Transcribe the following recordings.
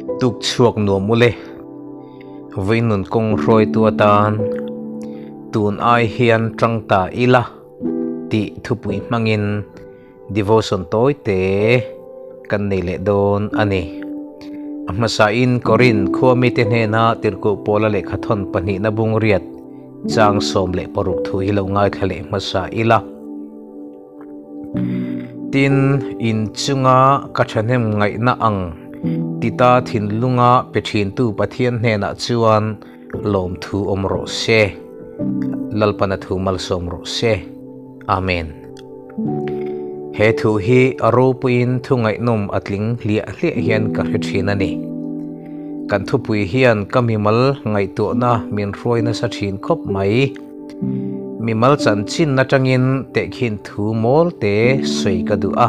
Tuk chhuak nuam ule. Vawiin nun kawng hruaitu atan tun ai hian tang ta ila tih thupui hmangin devotion tawi te kan nei leh dawn a ni. A hmasain Korin khua mite hnena tirhkoh pawla lehkhathawn pahnihna bungriat chang 16 thu hi lo ngaithla leh hmasa ila. Tin, in chunga ka thahnem ngaihna ang tita thinlunga pe thintu Pathian hnenah chuan lawmthu awm rawh se. Lalpana thu malsawm rawh se. Amen. He thu hi a ropuiin thu ngaihnawm a tling hliah hliah hian ka hre thin a ni. Kan thupui hian ka mimal ngaihtuahna min hruai nasa thin khawp mai. Mimal chanchin atangin tehkhin thu mawl te sawi ka duh a,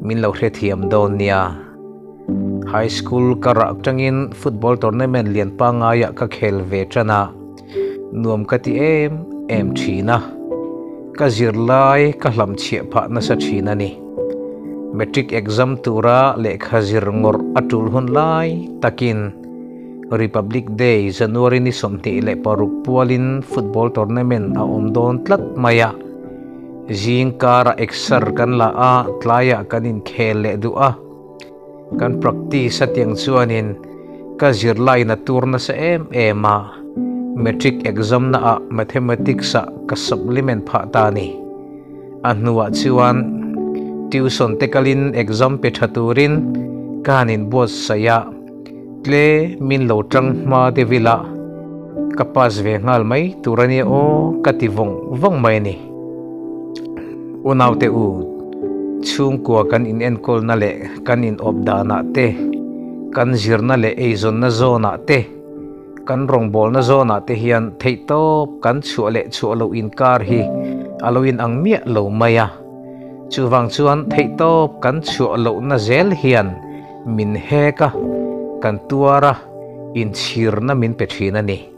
min lo hrethiam dawn nia. High school ka rah atangin football tournament lian pangaiah ka khel ve tan a, nuam ka ti em em thin a, ka zirlai ka hlamchhiah phah nasa thin a ni. Matric exam tura lehkha zir ngawrh a tul hun lai takin, Republic Day, January ni 26 pualin football tournament a awm dawn tlat mai a. Zing karah exer kan la a, tlaiah kan inkhel leh duh a. Kan practice a tiang chuanin ka zirlaiin a tur nasa em em a, matric exam naah mathematics ah ka supplement phah ta a ni. A hnuah chuan tuition te kalin exam pe tha turin ka han inbuatsaih a. Tle min lo tang hma deuh ila ka pass ve nghal mai tur a nia aw ka ti vawng vawng mai a ni. Unaute u, chhungkua kan inenkawlna leh kan inawp danah te, kan zirna leh eizawnna zawnah te, kan rawngbawlna zawnah te hian theihtawp kan chhuah leh chhuah loh inkar hi a lo inang miah lo mai a. Chuvang chuan theihtawp kan chhuah lohna zel hian Min hek a, kan tuar a, inchhirna min pe thin a ni.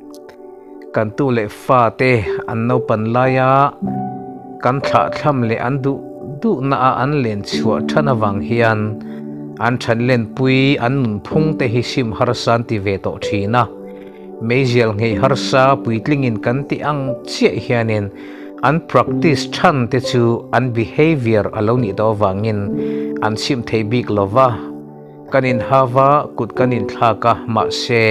Kan tu leh fate an naupan laia kan thlahthlam leh an duh duhna a an len chhuah than avang hian an thanlenpui an nunphung te hi sim harsa an ti ve tawh thin a. Meizial nghei harsa puitlingin kan tih ang chiah hianin an practice than te chu an behavior a lo nih tawh avangin an chhim thei bik lo va, kan inhava kut kan inthlak a, mahse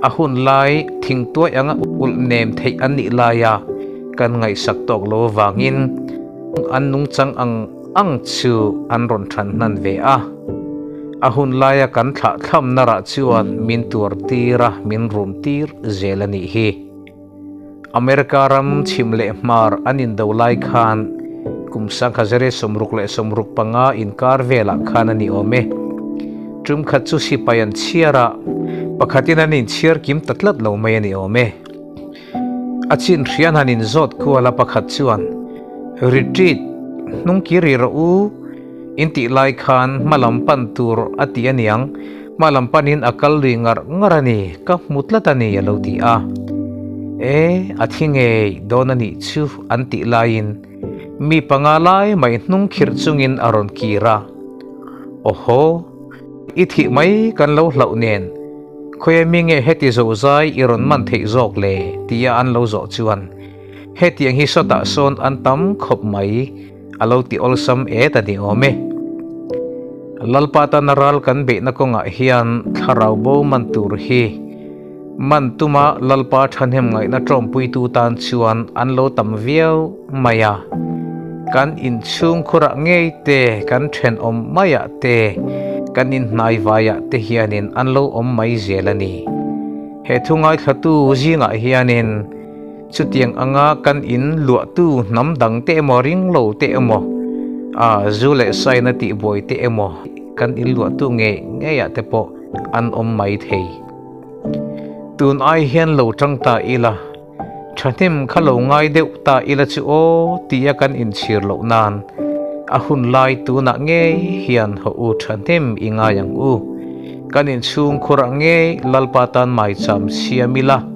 a hun lai thingtuai anga ulh nem theih an nih laia kan ngaihsak tawk lo avangin an nungchang ang ang chu an rawn than hnan ve a. A hun laia kan thlahthlamna rah chuan min tuar tir a, min rum tir zel a nih hi. America ram chhim leh hmar an indo lai khan kum 1965 inkar velah khan a ni awm e. Tum khat chu sipai an chhiar a, pakhatin an inchhiar kim ta tlat lo mai a ni awm e. A chin hrian han inzawt kual a pakhat chuan, Retreat, hnung kir ri rawh u, in tih lai khan hma lam pan tur a ti a niang, hma lam panin a kal lui ngar ngar a ni, ka hmu tlat a ni a lo ti a. E, a thi ngei dawn a nih chu an tih laiin mi panga lai mai hnung khirh chungin a rawn kir a. Awhaw, i thih mai kan lo hlauh nen, khawi a mi nge heti zozai i rawn man theih zawk le? tia an lo zawh chuan hetiang hi sawtah sawn an tam khawp mai. A lo ti awlsam et a ni awm e. Lalpa tana ral kan beihna kawngah hian thlarau bo man tur hi man tuma Lalpa thahnem ngaihna tawmpuitu tan chuan an lo tam viau mai a. Kan inchhung khurah ngei te, kan thenawm maiah te, kan inhnai vaiah te hianin an lo awm mai zel a ni. He thu ngaithlatu zingah hianin Chutiang anga kan in luahtu hnam dang te emaw ring lo te emaw, a zu leh saina tihbuai te emaw kan in luahtu ngei ngeiah te pawh an awm mai thei. Tun ai hian lo tang ta ila, thahnem kha lo ngai deuh ta ila chu aw tia kan inchhir loh nan a hun lai tunah ngei hian haw u thahnem i ngai ang u. Kan inchhungkhurah ngei Lalpa tan maicham siam ila.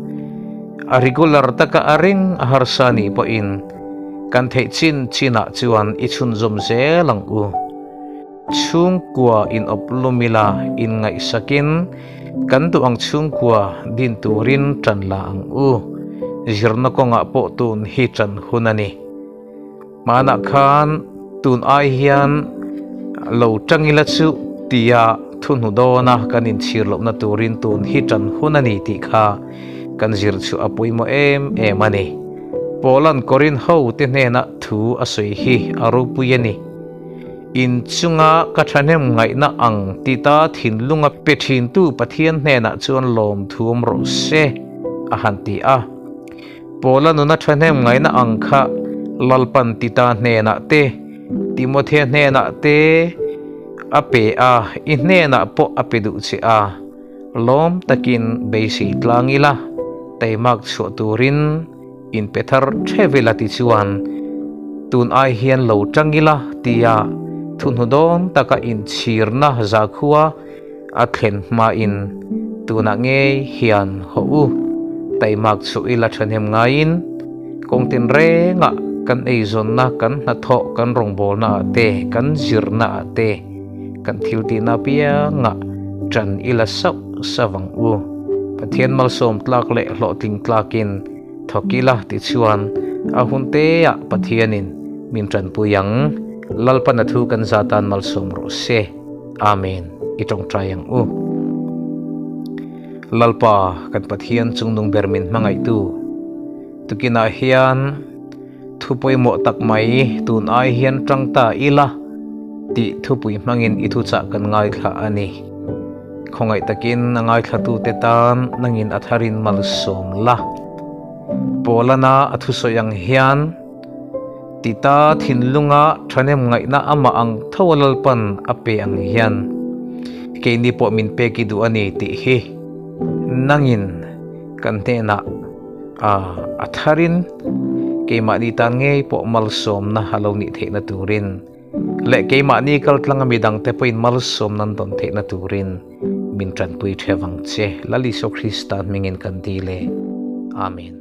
A regular taka a ring a harsa nih pawhin kan theih chin chinah chuan i chhunzawm zel ang u. Chhungkua in awp lum ila inngaihsakin kan duh ang chhungkua din turin ṭan la ang u. Zirna kawngah pawh tun hi ṭan hun a ni. Hmanah khan tun ai hian lo ṭang ila chu tia thuhnu dawna kan inchhir lohna turin tun hi ṭan hun a ni tih kha kan zir chu a pawimawh em em a ni. Paula'n Korinth hote hnena thu a sawi hi a ropui a ni. In chunga ka thahnem ngaihna ang tita thinlunga pe thintu Pathian hnenah chuan lawmthu awm rawh se, a han ti a. Paula nuna thahnem ngaihna ang kha Lalpan tita hnenah te, Timothea hnenah te a pe a, i hnenah pawh a pe duh che a. Lawm takin beisei tlang ila, teimak chhuah turin. Inpe thar theuh ila ti chuan tun ai hian lo tang ila tia thuhnu dawn taka inchhirna zakhua a thlen hmain tunah ngei hian haw u taimak chhuah ila thahnem ngaiin kawng tinrengah kan eizawnna kan hnathawh kan rawngbawlna ah te kan zirna ah te kan thil tihna apiangah tan ila sauh sauh ang u. Pathian malsawm tlak leh hlawhtling tlakin thawk ila tichuan a hun teah Pathianin min tanpui ang. Lalpan a thu kan za tan malsawm rawh se. Amen. I tawngtai ang u. Lalpa kan Pathian chungnung ber min hmangaihtu tukinah hian Thu pawimawh tak mai tun ai hian tang ta ila tih thupui hmangin i thuchah kan ngaithla a ni. Khawngaih takin a ngaithlatute tan nangin a tharin malsawm la. Paulana a thusawi ang hian Tita thinlunga thahnem ngaihna amah ang tho a Lalpan a pe ang hian keini pawh min pek i duh a ni tih hi nangin kan hnenah A tharin keimahni tan ngei pawh malsawmna a lo nih theihna turin leh keimahni kaltlanga midangte pawhin malsawmna an dawn theihna turin min tanpui theuh ang che. Lal Isua Krista hmingin kan dil e. Amen.